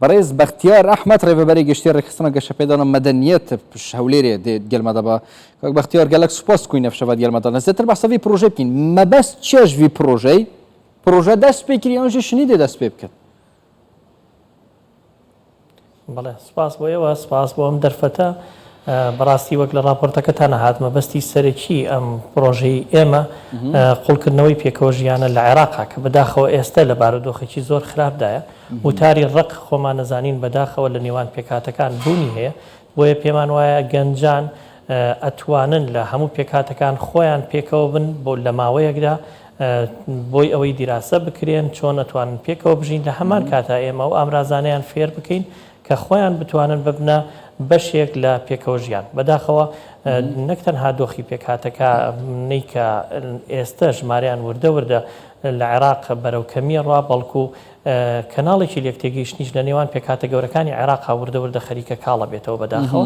بەڕێز بەختیار ئەحمەد ڕێڤەبەری گشتی ڕێکخستنە گەشەپێدانە مەدەنیەت پش هەولێرێ دێ گەلمە دەبا. کاک بەختیار گەلەک سوپاس کوینە فشەڤات گەلمە دەڵێن زێتر بەحسە ڤی پرۆژەی بکەین مەبەست چێش ڤی پرۆژەی پرۆژە دەست پێ کری یان ژی شنی دێ دەست پێ بکەن؟ بەڵێ سپاس بۆ ئێوە سپاس بۆ ئەم دەرفەتە بەڕاستی وەک لە ڕاپۆرتەکەتان هات مەبەستی سەرەکی ئەم پرۆژەی ئێمە قوڵکردنەوەی پێکەوە ژیانە لە عێراقا کە بەداخەوە ئێستا لە بارودۆخێکی زۆر خراپدایە وتاری ڕق خۆمان نەزانین بەداخەوە لە نێوان پێکهاتەکان بوونی هەیە بۆیە پێمان وایە گەنجان ئەتوانن لە هەموو پێکهاتەکان خۆیان پێکەوە بن بۆ لە ماوەیەکدا بۆی ئەوەی دیراسە بکرێن چۆن ئەتوانن پێکەوە بژین لە هەمان کاتا ئێمە ئەو ئامرازانەیان فێر بکەین کە خۆیان بتوانن ببنە بەشێک لە پێکەوە ژیان بەداخەوە نەک تەنها دۆخی پێکهاتەکە نەی کە ئێستە ژمارەیان وردە وردە لە عێراق بەرەو کەمیە ڕا بەڵکو کەناڵێکی لێکتێگەیشتنیش لە نێوان پێکهاتە گەورەکانی عێراقا وردە وردە خەریکە کاڵە بێتەوە بەداخەوە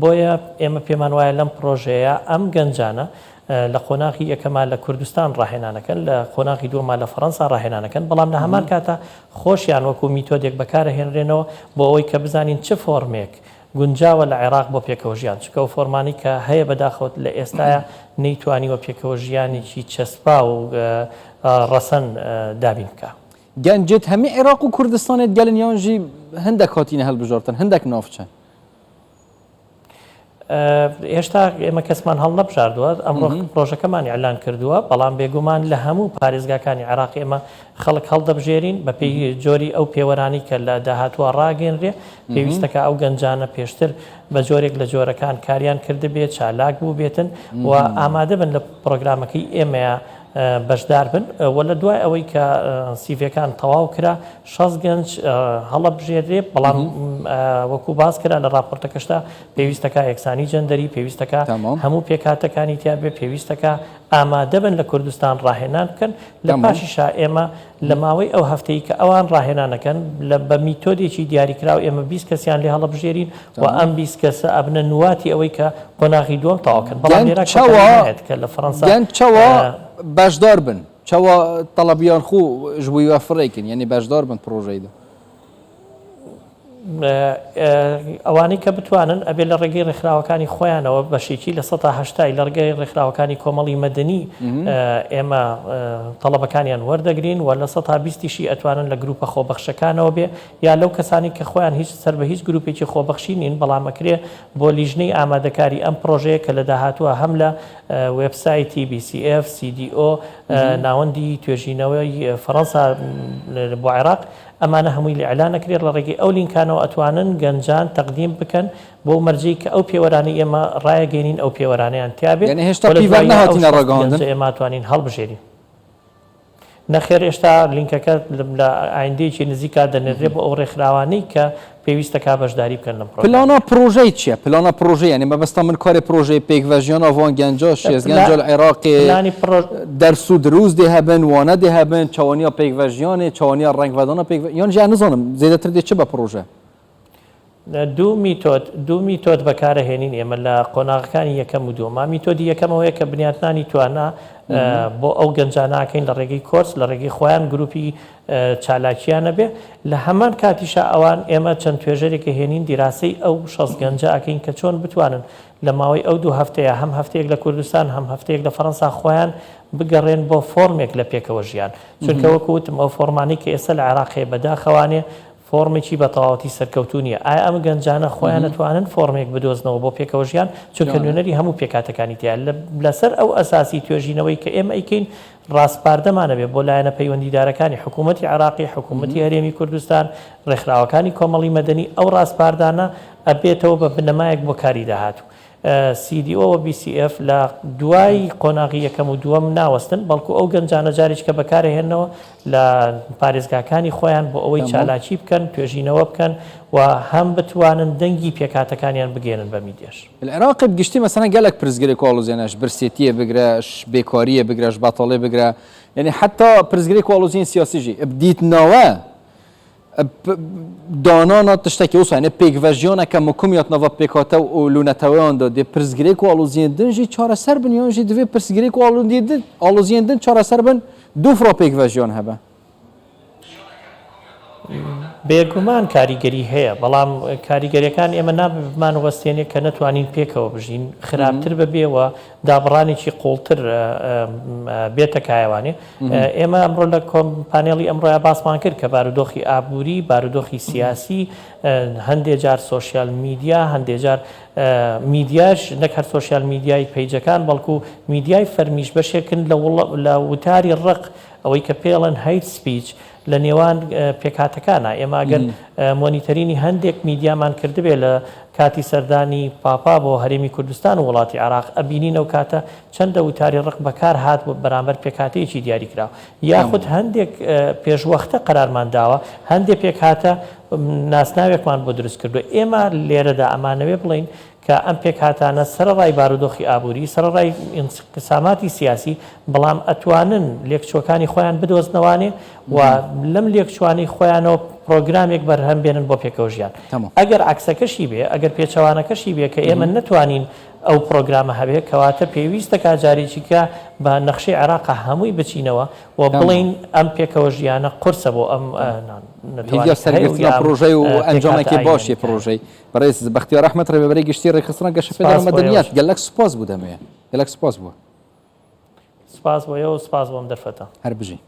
بۆیە ئێمە پێمان وایە لەم پرۆژەیە ئەم گەنجانە لە قۆناغی یەکەما لە کوردستان ڕاهێنانەکەن لە قۆناغی دووەما لە فەڕەنسا ڕاهێنانەکەن بەڵام لە هەمان کاتا خۆشیان وەکو میتۆدێک بەکارەهێنرێنەوە بۆ ئەوەی کە بزانین چ فۆرمێک گونجاوە لە عێراق بۆ پێکەوەژیان چونکە ئەو فۆرمانەی کە هەیە بەداخەوە لە ئێستایا نەیتوانیوە پێکەوەژیانێکی چەسپاو و ڕەسەن دابین بکا. گەنجێت هەمی عێراق و کوردستانێت گەلن یانژی هەندەک هاتینە هەلبژارتن هەندەک ناوچەن؟ هێشتا ئێمە کەسمان هەڵنەبژاردووە، ئەمڕۆ پرۆژەکەمان ئیعلان کردووە، بەڵام بێگومان لە هەموو پارێزگاکانی عێراق ئێمە خەڵک هەڵدەبژێرین بەپێی جۆری ئەو پێوەرانەی کە لە داهاتووە ڕاگەنرێ، پێویستەکە ئەو گەنجانە پێشتر بە جۆرێک لە جۆرەکان کاریان کردبێ، چالاک بووبێتن و ئامادەبن لە پرۆگرامەکەی ئێمەیا بەشدار بن و لە دوای ئەوەی کە سیڤەکان تەواو کرا 60 گەنج هەڵەبژێرێ بەڵام وەکو باس کرا لە راپۆرتەکەشدا پێویستەکە یەکسانی جەندەری پێویستەکە هەموو پێکهاتەکانی تیا بێ پێویستەکە ئامادەبن لە کوردستان ڕاهێنان بکەن لە پاشیشا ئێمە لە ماوەی ئەو هەفتەی کە ئەوان ڕاهێنانەکەن لە بە میتۆدێکی دیاریکراو ئێمە 20 کەسیان لێ هەڵەبژێرین و ئەم 20 کەسە ئەبنە نواتی ئەوەی کە قۆناغی دووەم تەواو کەن بەڵام لێرە کۆتایی کە لە فەرەنسا گەنج چەوە بەشدار بن چەوە تەڵەبیان خو ژ بۆ وە فڕێکن یعنی بەشدار بن پرۆژەیدا. ئەوانەی کە بتوانن ئەبێ لە ڕێگەی ڕێکخراوەکانی خۆیانەوە بەشێکی لە سەتا هەشتای لە ڕێگەی ڕێکخراوەکانی کۆمەڵی مەدەنی ئێمە تەڵەبەکانیان وەردەگرین و لە سەتا بیستیشی ئەتوانن لە گروپە خۆبەخشەکانەوە بێ یا لەو کەسانی کە خۆیان هیچ سەر بە هیچ گروپێکی خۆبەخشی نین بەڵام ئەکرێ بۆ لیژنەی ئامادەکاری ئەم پرۆژەیە کە لە داهاتووە هەم لە وێبسایتی BCF، CDO، ناوەندی توێژینەوەی فەڕەنسا بۆ عێراق ئەمانە هەمووی ئیعلان ئەکرێت لە ڕێگەی ئەو لینکانەوە ئەتوانن گەنجان تەقدیم بکەن بەو مەرجەی کە ئەو پێوەرانەی ئێمە ڕایەگەینین ئەو پێوەرانەیان تیابێت یانی هێشتا و لە پیڤەر دواییا ئەو نەهاتینە 60 ڕاگەهاندن؟ گەنجە ئێمە ئەتوانین هەڵبژێرین. نەخێر ئێشتا لینکەکە لە ئایندەیەکی نزیکا دەنێردرێت بۆ ئەو ڕێکخراوانەی کە پێویستە کا بەشداری بکەن لەم پلانا پرۆگرامەیا. پرۆژەی چیە؟ پلانا پرۆژەی یانی مەبەستا من کارێ پرۆژەی پێکڤە ژیانا ڤان گەنجا شێز گەنجا لە عێراقێ پلانی پرۆ. دەرس و دروس دێ هەبن وانە دێ هەبن چاوانیا پێکڤە ژیانێ چاوانیا ڕەنگ ڤەدانا پێکڤە یان ژی نزانم زێدەتر دێ چ بە پرۆژە؟ دوو میتۆد دوو میتۆد بەکارەهێنین ئێمە لە قۆناغەکانی یەکەم و دووەما میتۆدی یەکەم ئەوەیە کە بنیاتنانی توانا بۆ ئەو گەنجانە ئەکەین لە ڕێگەی کۆرس لە ڕێگەی خۆیان گروپی چالاکییان ئەبێ لە هەمان کاتیشا ئەوان ئێمە چەند توێژەرێک ئەهێنین دیراسەی ئەو 60 گەنجە ئەکەین کە چۆن بتوانن لە ماوەی ئەو دوو هەفتەیە هەم هەفتەیەک لە کوردستان هەم هەفتەیەک لە فەرەنسا خۆیان بگەڕێن بۆ فۆرمێک لە پێکەوە ژیان چونکە وەکو وتم ئەو فۆرمانەی کە ئێستا لە عێراق هەیە بەداخەوانێ فۆرمێکی بە تەواوەتی سەرکەوتوو نییە. ئایا ئەم گەنجانە خۆیان ئەتوانن فۆرمێک بدۆزنەوە بۆ پێکەوە ژیان؟ چونکە نوێنەری هەموو پێکهاتەکانی تیایە. لەسەر ئەو ئەساسی توێژینەوەی کە ئێمە ئەیکەین، ڕاسپاردەمان ئەبێ بۆ لایەنە پەیوەندیدارەکانی حکوومەتی عێراقی، حکوومەتی هەرێمی کوردستان، ڕێکخراوەکانی کۆمەڵی مەدەنی، ئەو ڕاسپاردانە ئەبێتەوە بە بنەمایەک بۆ کاری داهاتوو. CDO و BCF لە دوای قۆناغی یەکەم و دووەم ناوەستن، بەڵکو ئەو گەنجانە جارێکیکە بەکارئەهێننەوە لە پارێزگاکانی خۆیان بۆ ئەوەی چالاکی بکەن، توێژینەوە بکەن و هەم بتوانن دەنگی پێکهاتەکانیان بگەیەنن بە میدیاش. لە عێراق بگشتی مەسەلەن گەلەک پرسگرێک و ئاڵۆزیان هەیە، برسێتییە بگرە، بێکارییە بگرە، بەتاڵیە بگرە، یانی حەتا پرسگرێک و ئاڵۆزیی سیاسی ژی دیتنەوە دانانا تشتێکی وسا یعنی پێکڤەژیانەکە مکومیات ناڤ پێکهاتە و ئۆل و نەتەوەیاندا دێ پرسگرێک و ئاڵۆزیێن دن ژی چارەسەر بن یان ژی divê pirsgirêk û aloziyên din çareser bin dû fira pêkvejiyan hebe. بێگومان کاریگەری هەیە، بەڵام کاریگەریەکان ئێمە نابێ بمانوەستێنێ کە نەتوانین پێکەوە بژین، خراپتر ببێ و دابڕانێکی قوڵتر بێتە کایەوانێ. ئێمە ئەمڕۆ لە پانێڵی ئەمڕۆیا باسمان کرد کە بارودۆخی ئابووری، بارودۆخی سیاسی، هەندێ جار سۆشیال میدیا، هەندێ جار میدیاش نەک هەر سۆشیال میدیای پەیجەکان بەڵکو میدیای فەرمیش بەشێکن لە وتاری ڕق، ئەوەی کە پێڵێن hate speech لە نێوان پێکهاتەکانا، ئێمە ئەگەر مۆنیتەرینی هەندێک میدیامان کردبێ لە کاتی سەردانی پاپا بۆ هەرێمی کوردستان و وڵاتی عێراق ئەبینین ئەو کاتە چەندە وتاری ڕق بەکار هات بۆ بەرامبەر پێکهاتەیەکی دیاریکراو یاخود هەندێک پێشوەختە قەرارمان داوە هەندێ پێکهاتە ناسناوێکمان بۆ دروست کردووە ئێمە لێرەدا ئەمانەوێ بڵێین کە ئەم پێکهاتانە سەرەڕای بارودۆخی ئابووری، سەرەڕای ئینقساماتی سیاسی، بەڵام ئەتوانن لێکچووەکانی خۆیان بدۆزنەوانێ و لەم لێکچووانەی خۆیانەوە پرۆگرامێک بەرهەم بێنن بۆ پێکەوەژیان. ئەگەر عەکسەکەشی بێ، ئەگەر پێچەوانەکەشی بێ کە ئێمە نەتوانین ئەو پرۆگرامە هەبێ، کەواتە پێویست دەکا جارێکی کە بە نەخشەی عێراقا هەمووی بچینەوە و بڵێین ئەم پێکەوەژیانە قورسە بۆ ئەم نەتەوانەی کە هەیە و یا پێکهاتە ئایینییەکان. بەڕێز بەختیار ئەحمەد ڕێوەبەری گشتی ڕێکخستنە گەشەپێدان سپاس بۆ مەدەنیات ئێوەش. گەلەک سوپاس بوو دەمەوێ گەلەک سوپاس بووە. سپاس بۆ ئێوە و سپاس بۆ ئەم دەرفەتە. هەر بژی.